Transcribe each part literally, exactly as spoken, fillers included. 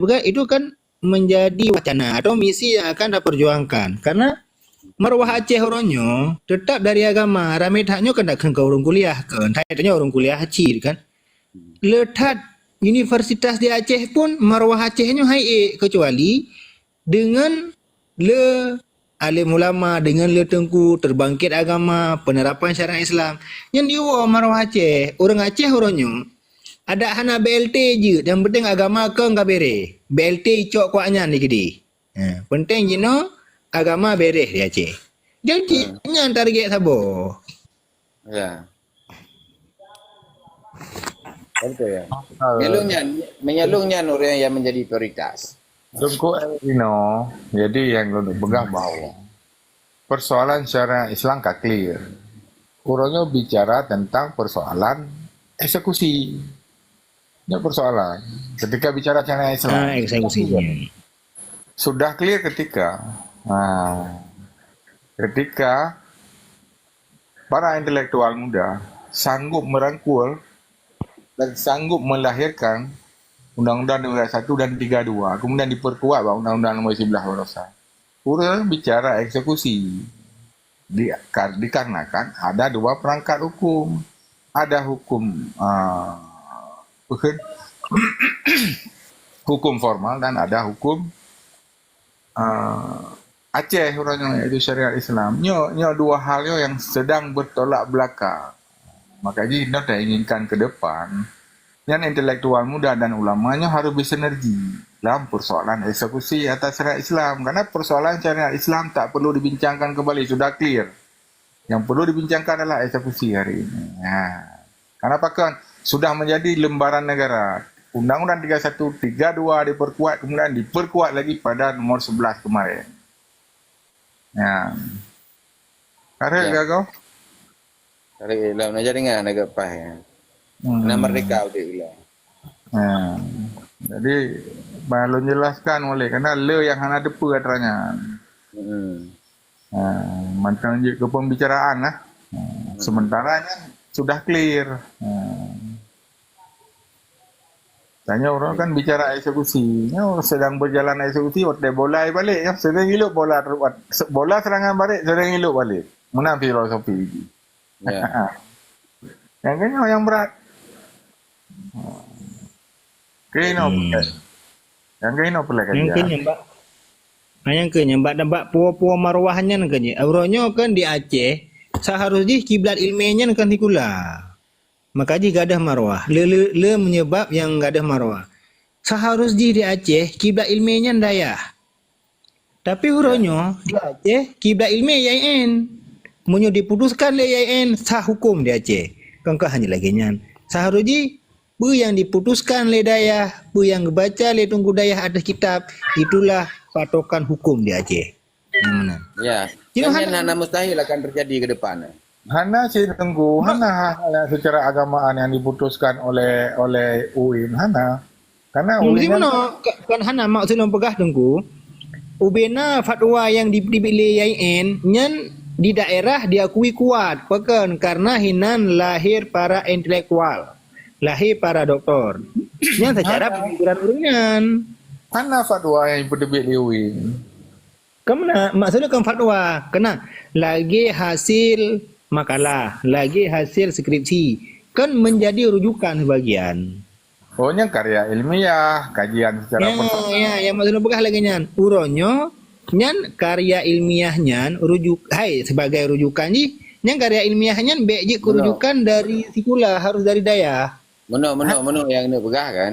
peugah, itu kan menjadi wacana atau misi yang akan diperjuangkan. Karena marwah Aceh uroe nyoe tetap dari agama. Ramé that nyoe kan dak keu ureuëng kuliah, kan that nyoe ureuëng kuliah cit kan. Le that universitas di Aceh pun marwah Aceh nyoe hai ék, kecuali dengan le alim ulama, dengan le teungku teubangkét agama, peunerapan syariat Islam. Nyan diwoe marwah Aceh. Ureuëng Aceh uroe nyoe adak hana B L T jeuet, nyang penting agama keu ka béréh. B L T icok keu awaknyan dikeudeh. Ha, penting jinoe agama béréh di Aceh. Jadi, hmm, nyan target saboh. Ya. Betul ya. Menyalung nyan, menyalung nyan orang yang menjadi prioritas. Teungku Elino, jadi nyang lôn peugah bahawa persoalan syariat Islam ka clear. Uroe nyoe bicara tentang persoalan eksekusi. Nyoe persoalan. Ketika bicara syariat Islam, ah, eksekusinya. Sudah clear ketika, ah, ketika para intelektual muda sanggup merangkul dan sanggup melahirkan Undang-Undang dua satu dan tiga dua, kemudian diperkuat bak Undang-Undang Nomor sebelas barosa. Ureuëng bicara eksekusi di, kar, dikarenakan ada dua perangkat hukum. Ada hukum, ah, peue kheun? Hukum formal dan ada hukum, ah, Aceh uroe nyoe, iaitu syariat Islam. Nyoe, nyoe dua hal nyoe yang sedang bertolak belakang. Maka jih nyoe tainginkan ke depan, nyan intelektual muda dan ulama nyoe harus bersinergi dalam persoalan eksekusi atas syariat Islam. Karena persoalan syariat Islam tak perlu dibincangkan kembali, sudah clear. Yang perlu dibincangkan adalah eksekusi hari ini. Ha. Karena apa kan? Sudah menjadi lembaran negara. Undang-Undang tiga satu, tiga dua diperkuat, kemudian diperkuat lagi pada nomor sebelas kemarin. Ya. Karek ya. Gagal? Karek lah, nak jadi ngah nak pas ya. Hmm. Nak merdeka udah gila. Ha. Jadi, bah lôn jelaskan boleh, karena le yang hana teupeu atra nyan. Hmm. Ha, mantong jeuet keu pembicaraan lah. Ha, sementara nyan sudah clear. Ha. Tanya orang kan bicara eksekusi. Nyoe sedang berjalan eksekusi, watèe bola balik, ya, sering ilok bola, bola serangan balik, sering ilok balik. Meunan filosofi. Ya. Yang kena yang berat. Kena hmm. Yang kena pelak. Yang kena bak. Yang kena bak, bak puo-puo marwah nyan kena. Uroe nyoe kan di Aceh, seharus jih kiblat ilmiah nyan kan sikula. Maka jih gadoh marwah. Le, le, le menyebab yang gadoh marwah. Seharus jih di Aceh, kiblat ilmiah nyan dayah. Tapi uroe nyoe di Aceh, kiblat ilmiah I A I N. Meunyoe diputuskan lé I A I N, sah hukum di Aceh. Kan ka hanya lagèe nyan. Seharus jih, peue nyang diputuskan lé dayah, peue nyang geubaca lé teungku dayah ateueh kitab, itulah patokan hukum di Aceh. Nyang meunan. Ya. Cuma hana mustahil akan terjadi ke depan. Hana sih teungku, hana hal-hal yang secara agamaan yang diputuskan oleh, oleh U I N, hana. Karena hmm, ulinya kan hana maksud lôn peugah teungku. Ubena fatwa yang di, di, di I A I N nyan di daerah diakui kuat, pakon? Karena hinan lahir para intelektual, lahir para doktor. Nyan secara pemikiran ureuëng nyan. Hana fatwa yang dipeuteubiet lé U I N. Kemana? Maksudnya kan fatwa. Kena lagi hasil makalah, lagi hasil skripsi. Kan menjadi rujukan sebagian. Oh, nyan karya ilmiah, kajian secara ya, personal. Ya, yang maksud peugah lagi nyan. Uroe nyoe, nyan karya ilmiah nyan rujuk, hai, sebagai rujukan jih, nyan karya ilmiah nyan bèk jeuet keu rujukan dari sikula, harus dari dayah. Meunoe, meunoe, meunoe yang neuk peugah kan?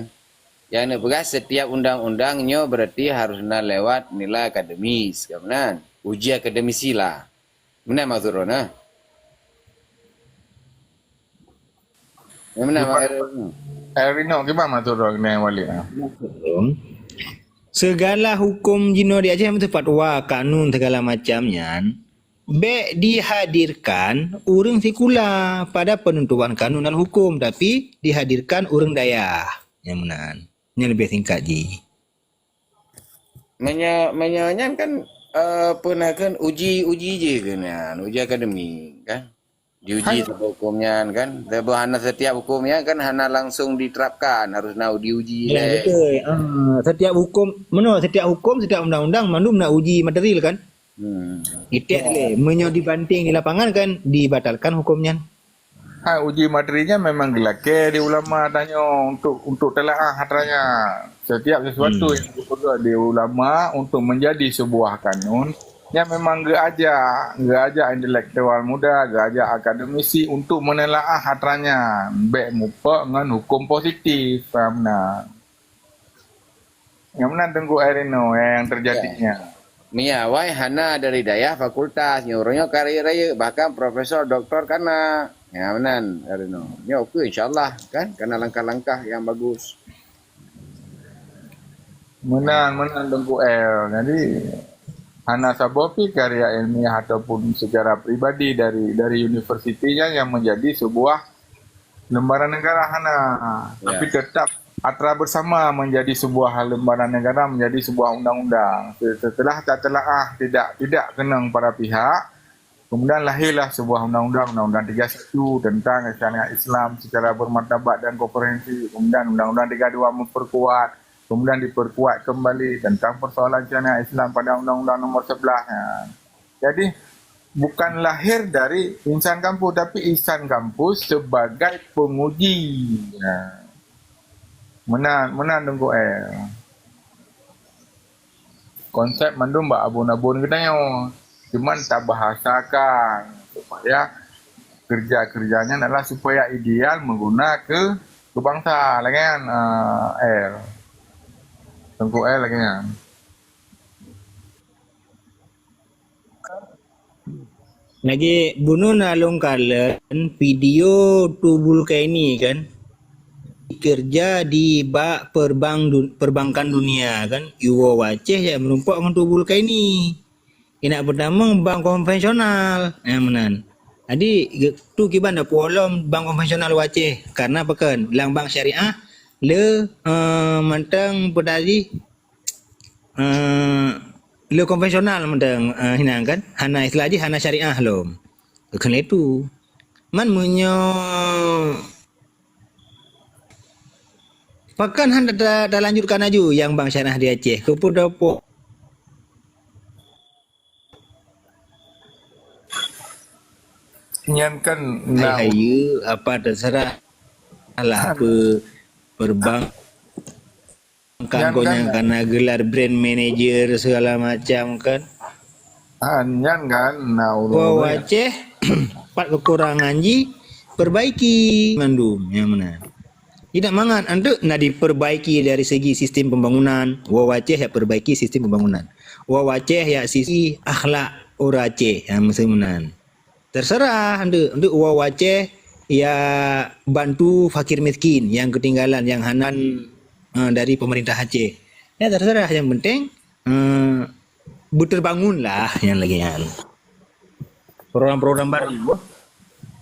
Yang neuk peugah setiap undang-undang nyoe berarti harus na lewat nilai akademis, kan meunan? Uji akademisi lah. Meunan maksud droeneuh? Meunan maksud droeneuh? Erino, kiban maksud droeneuh Walid? Segala hukum jinoe di Aceh meuteupeuet wa kanun segala macam nyan, bèk dihadirkan ureuëng sikula pada penentuan kanun dan hukum, tapi dihadirkan ureuëng dayah. Nyang meunan. Nyan leubeh singkat jih. Meunyoe, meunyoe nyan kan, eh, peue na kheun uji, uji jih keunan, uji akademik kan. Diuji Hai. Saboh huköm nyan kan. Saboh hana setiap huköm nyan kan hana langsung diterapkan, harus na diuji Ya, lé. Betul. Ah, setiap hukum, mana setiap hukum, setiap undang-undang mandum nak uji material kan? Hmm. Itek lé, meunyoe dibanding di lapangan kan dibatalkan hukum nyan. Ha, uji materinya memang geulakée di ulama tanyoe untuk untuk telaah hatranya. Setiap sesuatu Hmm. yang dipeugah di ulama untuk menjadi sebuah kanun, yang memang geuaja, geuaja intelektual muda, geuaja akademisi untuk menelaah hatranya. Bek mupok ngon hukum positif, paham na? Nyang meunan Teungku Erino yang terjadi nyan. Mia wai hana dari dayah fakultas, nyoe uroe nyoe ka rayeuk-rayeuk, bahkan profesor doktor kana. Ya meunan Erino. Nyoe oke insyaallah kan, kana langkah-langkah yang bagus. Meunan, meunan Teungku L. Jadi hana saboh pi karya ilmiah ataupun secara pribadi dari dari universitinya yang menjadi sebuah lembaran negara hana. Ya. Tapi tetap atra bersama menjadi sebuah lembaran negara, menjadi sebuah undang-undang. Se- Setelah tatelaah tidak tidak keunong para pihak, kemudian lahirlah sebuah undang-undang, Undang-Undang tiga satu tentang syariat Islam secara bermartabat dan komprehensif. Kemudian Undang-Undang tiga dua memperkuat, kemudian diperkuat kembali tentang persoalan syariat Islam pada Undang-Undang Nomor sebelas. Ha. Jadi bukan lahir dari insan kampus, tapi insan kampus sebagai penguji. Ha. Meunan, meunan Teungku L. Konsep mandum bak abon-abon geutanyoe. Cuman tabahasakan supaya kerja-kerjanya adalah supaya ideal mengguna ke ke bangsa. Lagèe nyan, eh, L. Teungku L lagèe nyan. Lagi bunoe na lôn kalon video Tubul Kaini kan. Kerja di bak perbang dun- perbankan dunia kan. Iwoe Waceh ya meureumpok ngon Tubul Kaini. Inak peutamong bank konvensional. Ya meunan. Jadi tu kiban da puolom bank konvensional Waceh karena pekan lam bank syariah le uh, mantang pedali uh, le konvensional mantang uh, hinan kan. Hana istilah jih hana syariah lom. Kena itu. Man meunyoe pakan han ta, ta lanjutkan aju yang bank syariah di Aceh. Keupeue dapo? Nyan kan Hai hayu apa terserah lah apa perbang kan konyang karena gelar brand manager segala macam kan. Ah, nyan kan na Wah Aceh pat kekurangan ji perbaiki mandum yang mana. Tidak mangat untuk na diperbaiki dari segi sistem pembangunan. Wah Aceh ya perbaiki sistem pembangunan. Wah Aceh ya sisi akhlak orang Aceh yang meunan. Terserah untuk untuk Wah Aceh ya bantu fakir miskin yang ketinggalan yang hanan uh, dari pemerintah Aceh. Ya terserah yang penting uh, beterbangun lah yang lagi yang program-program baru.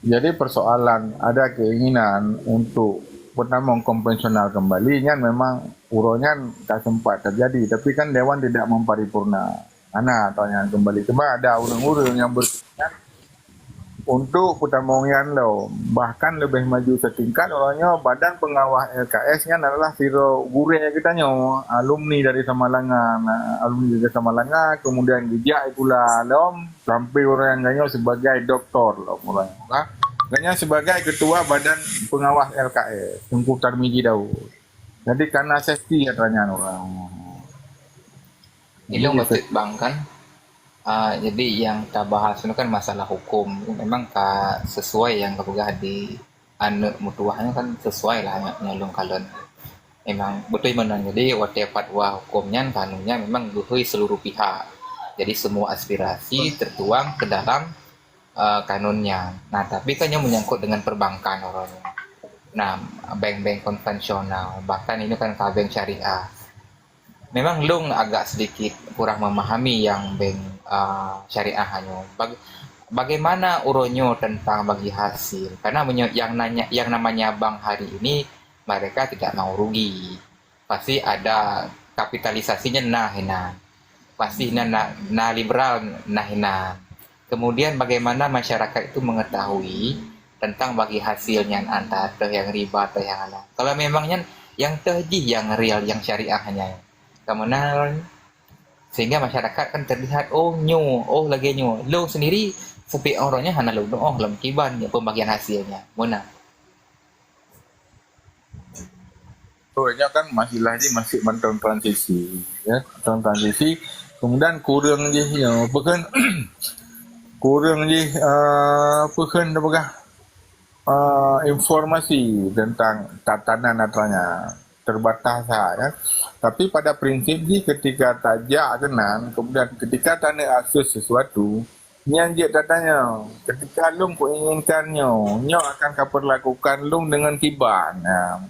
Jadi persoalan ada keinginan untuk pertama konvensional kembali nyan memang uroe nyan tak sempat terjadi tapi kan dewan tidak memparipurna. Ana atau yang kembali cuma ada ureuëng-ureuëng yang berkeinginan untuk pertama nyan lo bahkan lebih maju setingkat uroe nyoe badan pengawas L K S nyan adalah siro gurée geutanyoe alumni dari Samalanga alumni dari Samalanga kemudian geujak pula lom sampai orang ganyo sebagai doktor lah orang lah. Ganyo sebagai ketua badan pengawas L K S Tengku Tarmiji Daud. Jadi karena safety katanya orang. Ilong batuk bang kan. Uh, jadi yang kita bahas itu kan masalah hukum. Memang ka sesuai yang kepegang di aneuk meutuwah nyan kan sesuai lah nyang lôn kalon. Memang beutôi meunan. Jadi watée fatwa huköm nyan kanun nyan memang geuhôi seluruh pihak. Jadi semua aspirasi tertuang ke dalam uh, kanun nyan. Nah, tapi kan nyan menyangkut dengan perbankan orang. Nah, bank-bank konvensional, bahkan ini kan ka bank syariah. Memang lôn agak sedikit kurang memahami yang bank uh, syariah nyoe. Bag, bagaimana uroe nyoe tentang bagi hasil? Karena yang nanya yang namanya bank hari ini mereka tidak mau rugi. Pasti ada kapitalisasinya nah hinan. Pasti na, na, na liberal nah hinan. Kemudian bagaimana masyarakat itu mengetahui tentang bagi hasil nyan, antara teuh nyang riba, teuh nyang halal. Kalau memang nyan, nyang teuh jih nyang real, nyang syariah nyan. Ka meunan, sehingga masyarakat kan terlihat, "Oh, nyoe, oh, lagèe nyoe." Lôn sendiri, fupiek uroe nyan hana lôn tu'oh lom kiban nyan pembagian hasilnya. Meunan. Oh, nyoe kan masih lah jih, masih mantong transisi, ya, mantong transisi. Kemudian kurang jih nyoe, apa kan, kurang jih, eh, apa kan, apa kah, eh, informasi tentang tatanan atra nyan, terbatas lah, ya. Tapi pada prinsip jih, ketika tajak keunan, kemudian ketika taneuk akses sesuatu, nyan jeuet tatanyong, "Ketika lôn kuinginkan nyoe, nyoe akan kapeulakukan lôn deungon kiban?" Nah,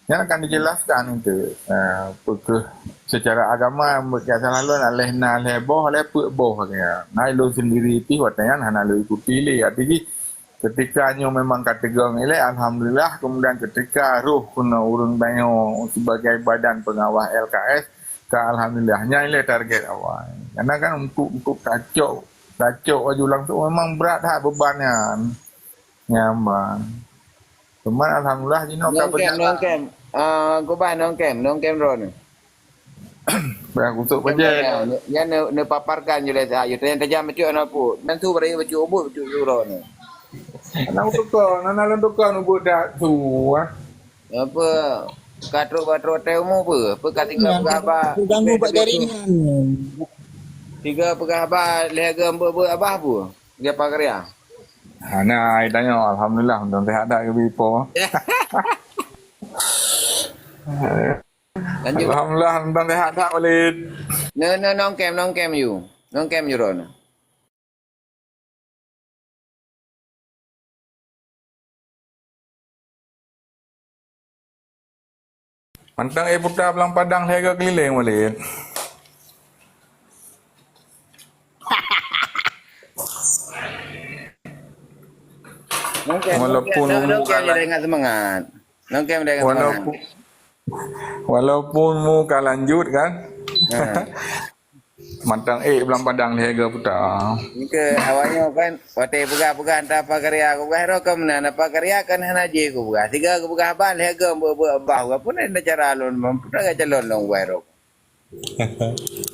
nyan akan dijelaskan itu. Nah, peukeuh secara agama, buet jak salah lôn, aléh na lhèe boh, aléh peuet boh, katanya. Nah, lôn sendiri pih watèe nyan hana lôn ikuti lé. Arti jih, ketika nyoe memang ka teugong ilèe, alhamdulillah, kemudian ketika roh keunoe ureueng tanyoe sebagai badan pengawas L K S, ka alhamdulillah, nyan ilèe target awai. Karena kan untuk, untuk tacok, tacok laju langsung memang brat that beban nyan. Nyan ban. Cuman alhamdulillah jinoe ka Nongkem, berjalan. Nongkem. Ah, Kubah, nongkem, nongkem droeneuh. Bah, untuk Nongkem pajan. Droeneuh. Nyan neu-, neupaparkan ju lé saát. Tajam-tajam bacut aneuk puet. Nyan su bari bacut ubit, bacut uroe nyoe. Aneuk tukang, aneuk tukang ubit dak su, ah. Apa? Ka trok-trok teu umu apa? Apa ka tinggai peugah haba? Terganggu bak jaringan. Tinggai peugah haba lhèe geuh beu-beu abah apa? Dia pakarya. Hana, ai tanyoe, alhamdulillah, mantong sehat that keu bipo. Lanjut. Alhamdulillah, mantong sehat that, Walid. Neu, neu, nongkem, nongkem you. Nongkem you, Ron. Mantong éh puta blang padang lhèe geuh keulileng, Walid. Nongkem, walaupun nongkem, umur nongkem kalah. Dengan semangat. Nongkem dengan semangat. Walaupun, walaupun mu ka lanjut kan? Ha. Mantong ék blang padang lhèe geuh puta. Nike awaknyoe kan, watèe peugah-peugah anta pakarya, kupeugah roh ka meunan, anta pakarya kan hana jih kupeugah. Siga kupeugah bah lhèe geuh beu-beu bah, walaupun ada cara lôn mampu dah calon lôn wai roh.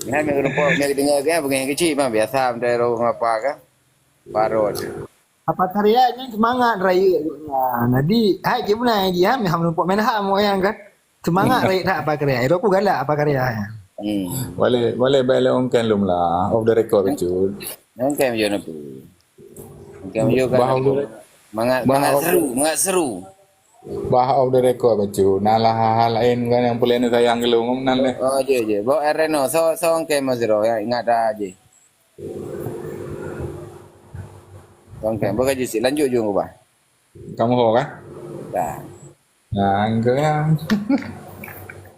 Nyan meu rupa meu deungoe kan, beungèh keuchik mah biasa meutai roh ngapa kan. Parot. Apa karya nyan semangat rayeuk gobnyan. Jadi, hai cit beuna jih, ha, meuham lumpok main ham wayang kan. Semangat rayeuk that apa karya. Iro ku galak apa karya. Hmm. Boleh, boleh bèk lôn kan lom lah. Off the record bacut. Nyan kan yo napa? Nyan kan yo kan. Bah off the re-, mangat, bah mangat off seru, mangat seru. Bah off the record bacut. Nah lah hal-hal laén kan nyang peureulèe sayang keu lôn nan leh. Oh, je, je. Bawa Reno, so, so kan mas ro, ya, ingat dah je. Tongkeng, beuka jih sit. Lanjut ju ngon Kubah. Kamoe ho kan? Dah. Nah, engkau yang.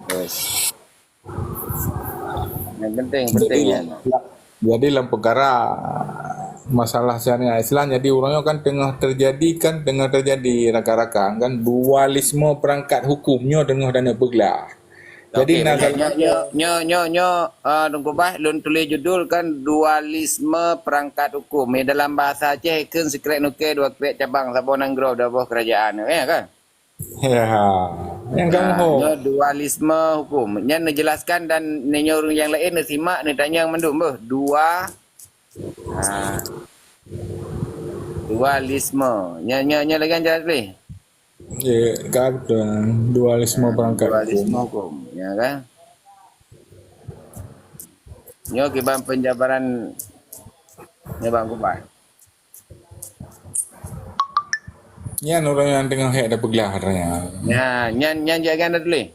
Terus. Yang penting, jadi, penting ya. Jadi dalam perkara masalah syariat Islam, jadi urang nyoe kan tengah terjadi, kan tengah terjadi rakan-rakan, kan dualisme perangkat hukum nyoe tengah dan peuglah. Jadi, okey, nah, kalau nyoe, nyoe, nyoe, nyoe, nyoe, ah, Teungku Bah, lôn tuléh judul kan dualisme perangkat hukum. Ya, dalam bahasa Aceh, kheun sikrek nukée dua krek cabang, saboh nanggroe, dua boh kerajaan. Ya, kan? Ya. Yang kamu ho. Nyoe dualisme hukum. Nyan neujelaskan dan nyoe ureuëng nyang laén neusimak, neutanyong mandum, beuh. Dua, ah, dualisme. Nyoe, nyoe, nyoe lagée nyan jelas lé. Ya, ka beutôi. Dualisme perangkat hukum. Dualisme hukum, ya kan? Nyoe kiban penjabaran nyoe Bang Kubai. Nyan ureuëng nyang teungoh hék tapeuglah katanya. Ya, nyan, nyan jaga dah tuléh.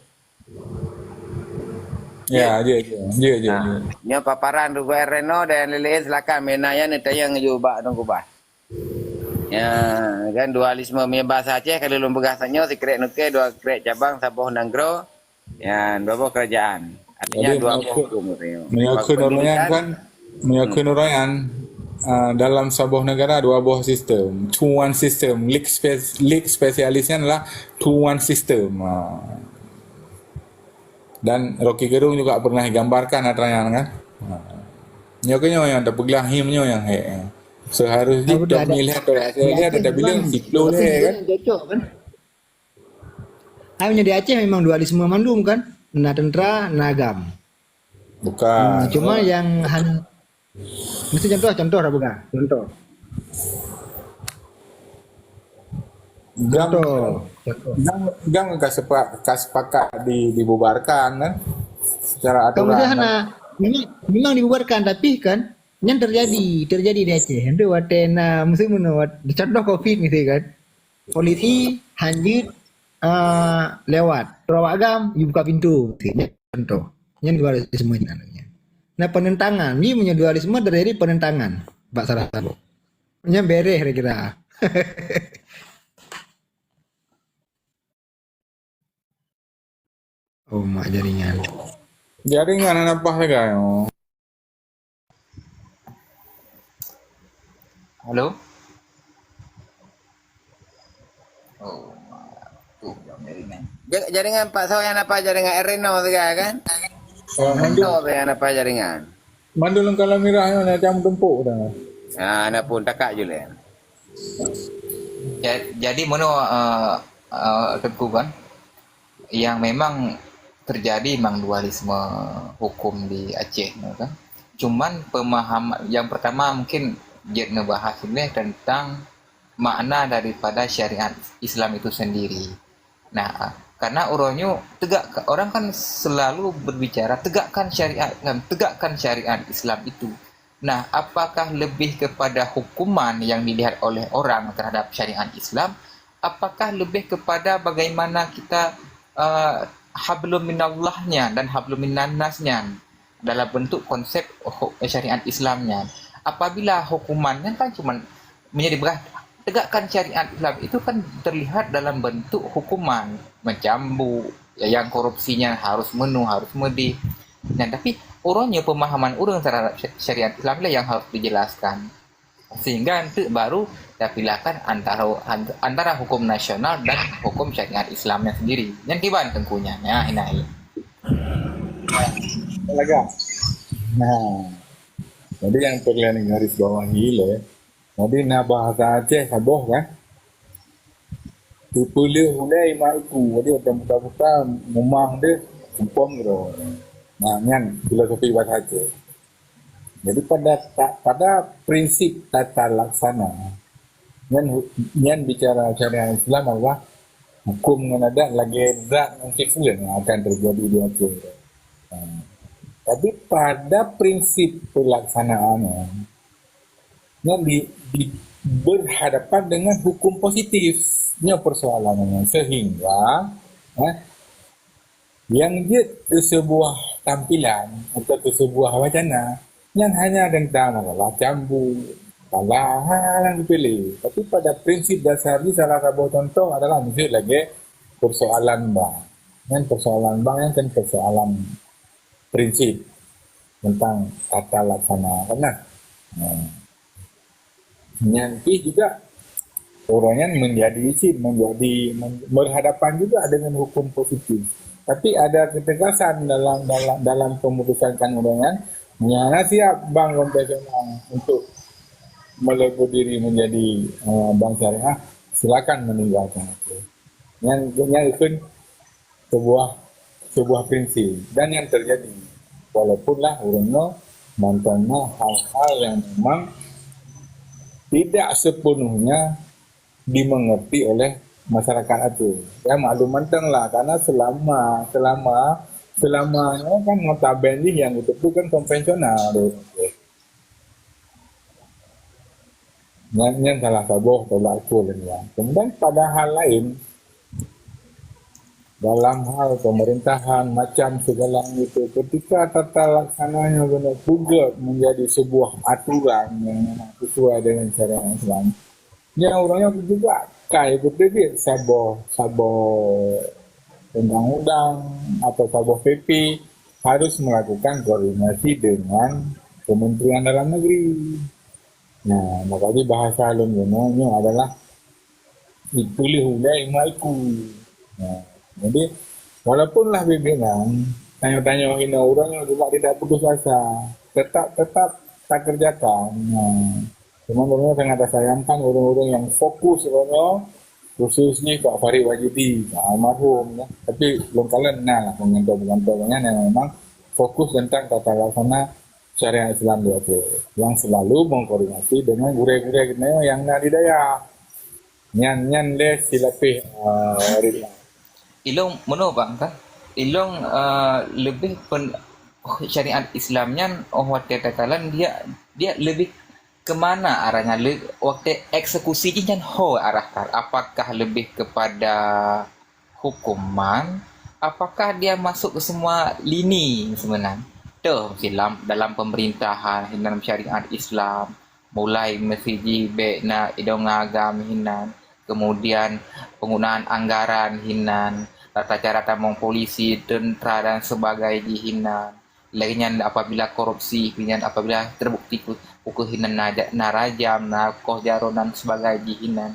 Ya, ya, ya, ya, ya. Nah, nyoe paparan Ruben Reno dan lain-lain silakan meunan nyan neutanyong ju bak Tuan Kubai. Ya, kan dualisme meunyoe bahasa Aceh, kalau lôn peugah tanyoe, sikrek nukée, dua krek cabang, saboh nanggroe. Ya, dua boh kerajaan. Artinya jadi, dua boh hukum katanya. Meunyoe kheun ureuëng nyan kan, meunyoe kheun ureuëng nyan, ah, dalam saboh negara dua boh sistem. Two one system, league spe-, league spesialisnya adalah two one system. Ah. Dan Rocky Gerung juga pernah digambarkan atra nyan kan. Ah. Nyoe keuh nyoe nyang tapeugah him nyoe nyang hék. Seuharus jih tok nilai tok rasa dia ada bilang siploh lé kan. Cocok kan? Hai, meunyoe di Aceh memang dualisme mandum kan? Na tentera, na agam. Bukan. Hmm, cuma yang han-, mesti contoh, contoh dah peugah. Contoh. Gang, Contoh. Contoh. gang, gang ka sepa-, ka sepakat di, dibubarkan kan? Secara Kamu dah aturan. Hana, memang, memang dibubarkan, tapi kan, nyan terjadi, terjadi di Aceh. Itu watèe na, mesti meunoe, wat-, contoh covid mesti kan. Polisi hanjeuet, ah, lewat. Trok awak agam, you buka pintu. Contoh. Nyan dualisme nyan. Nah, penentangan. Ni meunyoe dualisme terjadi penentangan. Bak salah satu. Nyan bereh kira-kira. Oh, mak jaringan. Jaringan hana paih lagèe nyoe. Halo? Oh, tu jaringan. Ja-, jaringan Pak Saw yang apa jaringan Reno tiga kan? Oh, Reno yang apa jaringan? Mandul lengkala mirah nyoe na cam tumpuk dah. Ah, na pun takak je leh. Ja-, jadi meunoe, eh, eh, Teungku kan, yang memang terjadi memang dualisme hukum di Aceh tu kan. Cuman pemahaman yang pertama mungkin jeuet neubahas ilèe tentang makna daripada syariat Islam itu sendiri. Nah, karena uroe nyoe tegak, orang kan selalu berbicara tegakkan syariat Islam, tegakkan syariat Islam itu. Nah, apakah lebih kepada hukuman yang dilihat oleh orang terhadap syariat Islam? Apakah lebih kepada bagaimana kita, eh, hablum minallahnya dan hablum minannasnya dalam bentuk konsep hu-, syariat Islamnya? Apabila hukumannya kan cuman menjadi berat, tegakkan syariat Islam itu kan terlihat dalam bentuk hukuman, mencambuk, yang korupsinya harus meunoe, harus meudéh. Nah, tapi uroe nyoe pemahaman ureuëng terhadap sy-, syariat Islam lah yang harus dijelaskan. Sehingga nanti baru terpisahkan antara, antara hukum nasional dan hukum syariat Islamnya sendiri. Yang kiban tengkunya. Ya, ini. Lagak. Nah, jadi yang perlu garis bawahi lé, jadi na bahasa Aceh saboh kan? Dipeuleueh ulèe mak iku, jadi buta-buta mumang deh, sempom gitu. Nah, nyan filosofi bahasa Aceh. Jadi pada ta-, pada prinsip tata laksana, nyan hu-, nyan bicara syariat Islam adalah hukum ngon adat lagèe zat ngon sifeut yang akan terjadi di Aceh. Nah, tapi pada prinsip pelaksanaannya, nyan di, di, berhadapan dengan hukum positif. Nyoe persoalannya. Sehingga, eh, yang jeuet keu sebuah tampilan atau keu sebuah wacana, nyan hanya tentang masalah cambuk, masalah hal-hal yang sepele. Tapi pada prinsip dasar ni salah saboh contoh adalah miseue lagèe persoalan bank. Nyan persoalan bank nyan kan persoalan prinsip tentang tata laksana kan. Nah, nyan pih juga orang nyan menjadi isim, menjadi men-, berhadapan juga dengan hukum positif. Tapi ada ketegasan dalam, dalam, dalam pemutusan kan orang nyan, nyang hana siap bank konvensional untuk melebur diri menjadi, eh, bank syariah, silakan meninggalkan itu. Nyan, nyan ikut sebuah, sebuah prinsip dan yang terjadi. Walaupun lah ureuëng nyoe mantong na hal-hal yang memang tidak sepenuhnya dimengerti oleh masyarakat Aceh. Ya, maklum mantong lah, karena selama, selama, selama nyoe kan notabene yang betul kan konvensional deh. Nyan, nyan salah saboh tolak ukur nyan. Kemudian pada hal lain, dalam hal pemerintahan, macam segala itu, ketika tata laksananya benar peugöt menjadi sebuah aturan yang memang sesuai dengan syariat Islam, nyan ureuëng nyan juga kai beuteubiet saboh, saboh undang-undang atau saboh P P harus melakukan koordinasi dengan Kementerian Dalam Negeri. Nah, makanya bahasa lôn bunoe nyoe adalah dituléh ulèe mak iku. Nah, jadi, walaupun lah bibinan, tanyoe-tanyoe hino ureuëng nyoe juga tidak putus asa. Tetap, tetap takeurjakan. Nah, cuma bunoe sangat tasayangkan ureuëng-ureuëng nyang fokus uroe nyoe, khusus jih Pak Farid Wajidi, nah, almarhum, ya. Tapi lôn kalon na lah pengantar-pengantar nyan yang memang fokus tentang tata laksana syariat Islam di Aceh, yang selalu mengkoordinasi dengan gurée-gurée geutanyoe yang na di dayah. Nyan, nyan lé silapeh, uh, Ridwan. Ilong meunoe bang kan? Ilong uh, lebih pen, syariat Islam nyan oh watée takalon dia dia lebih ke mana arahnya? Le, waktu eksekusi jih nyan ho arah kan? Apakah lebih kepada hukuman? Apakah dia masuk ke semua lini sebenarnya? Toh dalam dalam pemerintahan hinan syariat Islam, mulai mesti jih bek na idong agam hinan, kemudian penggunaan anggaran hinan, tata cara tamong polisi, tentera dan sebagainya hinan. Lagi nyan apabila korupsi, nyan apabila terbukti ku- pukul hinan na, na rajam, na koh jaroe dan sebagainya hinan.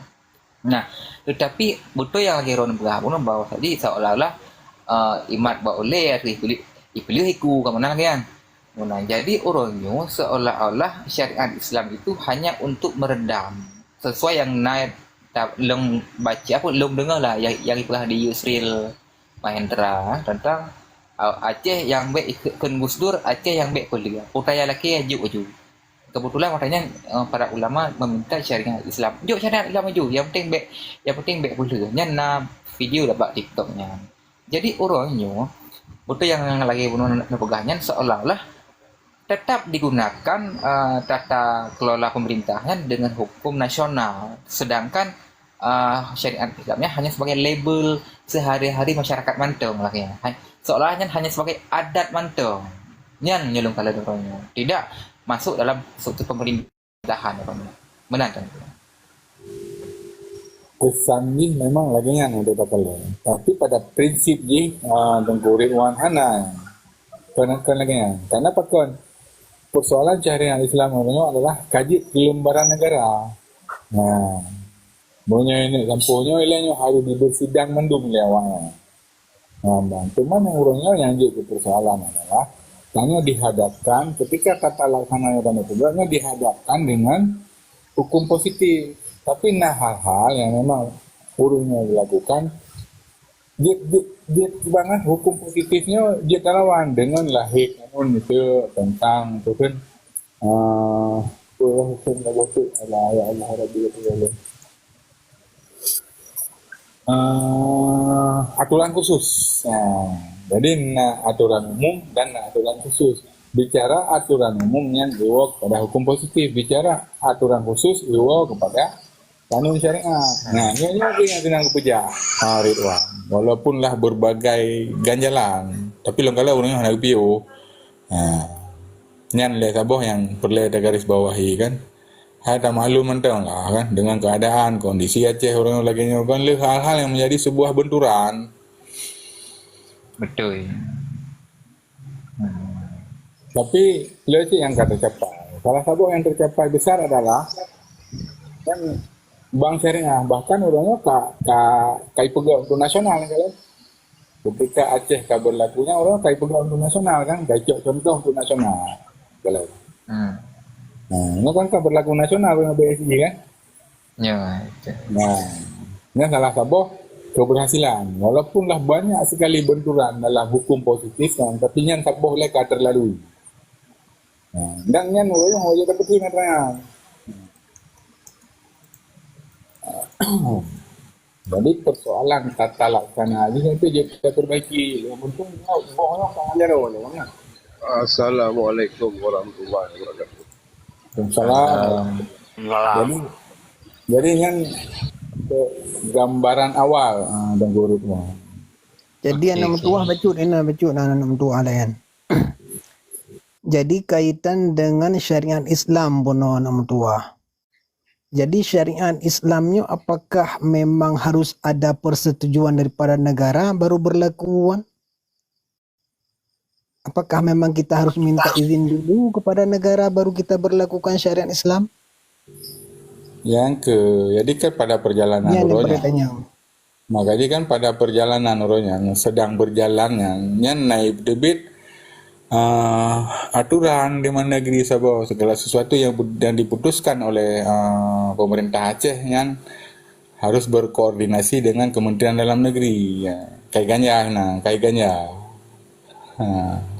Nah, tetapi betul yang lagi Ron peugah bunoe bahwa tadi seolah-olah uh, imat ba oleh ya tu ipilih ipilih iku ka mana lagi kan. Nah, jadi orang nyoe seolah-olah syariat Islam itu hanya untuk meredam sesuai yang naik long baca apa long dengar lah yang yang peugah di Yusril Mahendra tentang uh, Aceh yang baik ikut Gus Dur, Aceh yang baik peuleueh. Putra yang laki ajuk aju. Kebetulan makanya uh, para ulama meminta syariat Islam. Jok syariat Islam aju. Yang penting baik yang penting baik peuleueh. Nyan na video dah bak TikTok nyan. Jadi orang nyoe betul yang lagi bunuh nak peugah nyan seolah-olah tetap digunakan uh, tata kelola pemerintahan dengan hukum nasional sedangkan uh, syariat Islamnya hanya sebagai label sehari-hari masyarakat mantong lah ya. Seolah-olah hanya sebagai adat mantong. Nyan nyelung kala dorongnya. Tidak masuk dalam struktur pemerintahan apa ni. Menantang. Kesan jih memang lagi nyan untuk takalon. Tapi pada prinsip jih uh, Tengku Ridwan hana. Kan kan lagi nyan. Karena pakon persoalan syariat Islam itu adalah kaji kelembaran negara. Nah, Meunyoe neuk sampôh nyoe ilée nyoe harus dibersidang mandum lé awaknyan. Nah, cuma yang ureuëng nyoe yang jeuet keu persoalan adalah tanyoe dihadapkan ketika tata laksana yang tanyoe peugah nyoe dihadapkan dengan hukum positif. Tapi na hal-hal yang memang ureuëng nyoe dilakukan jeuet jeuet jeuet bangat hukum positif nyoe jeuet talawan dengan lahé kanun itu tentang tu kan. Ah, apa hukum Allah tu? Allah ya Allah Rabbi ya Allah. Uh, aturan khusus. Nah, jadi na aturan umum dan na aturan khusus. Bicara aturan umum yang dibawa kepada hukum positif. Bicara aturan khusus dibawa kepada kanun syariat. Nah, nyonya yang sedang bekerja. Ha, Ridwan. Walaupun lah berbagai ganjalan, tapi longkala orang yang nak pio. Ha. Nyan lé saboh yang perlu ada garis bawahi kan. Hai tak maklum mantong lah kan dengan keadaan kondisi Aceh orang lagi nyoe kan le hal-hal yang menjadi sebuah benturan. Betul. Hmm. Tapi le cik yang kata capai. Salah saboh yang tercapai besar adalah kan bank syariah bahkan orang ka ka kai pegang untuk nasional kan. Ketika Aceh ka berlakunya orang kai pegang untuk nasional kan, kai cok contoh untuk nasional. Kalau. Hmm. Nah, ini kan kan berlaku nasional dengan B S I kan? Ya, itu. Nah, ini salah saboh keberhasilan. Walaupun lah banyak sekali benturan dalam hukum positif kan, tapi yang tak boleh ka terlalui. Nah, dan yang orang orang tak betul dengan Jadi persoalan tata laksana aja itu je kita perbaiki. Yang penting bohnya sama jaro ni mana. Assalamualaikum warahmatullahi wabarakatuh. Salam. Jadi jadi kan gambaran awal uh, dan guru tu. Jadi okay, anak mentua okay. Bacut anak bacut anak mentua lain. Jadi kaitan dengan syariat Islam bunoe anak mentua. Jadi syariat Islam nyoe apakah memang harus ada persetujuan daripada negara baru berlaku? Apakah memang kita harus minta izin dulu kepada negara baru kita berlakukan syariat Islam? Yang ke, jadi kan pada perjalanan ya, rohnya. Makanya kan pada perjalanan rohnya sedang berjalan yang nyan naib debit uh, aturan di mana negeri saboh, segala sesuatu yang, yang diputuskan oleh uh, pemerintah Aceh nyan harus berkoordinasi dengan Kementerian Dalam Negeri. Ya. Kai ganja, nah, kai ganja. Ha.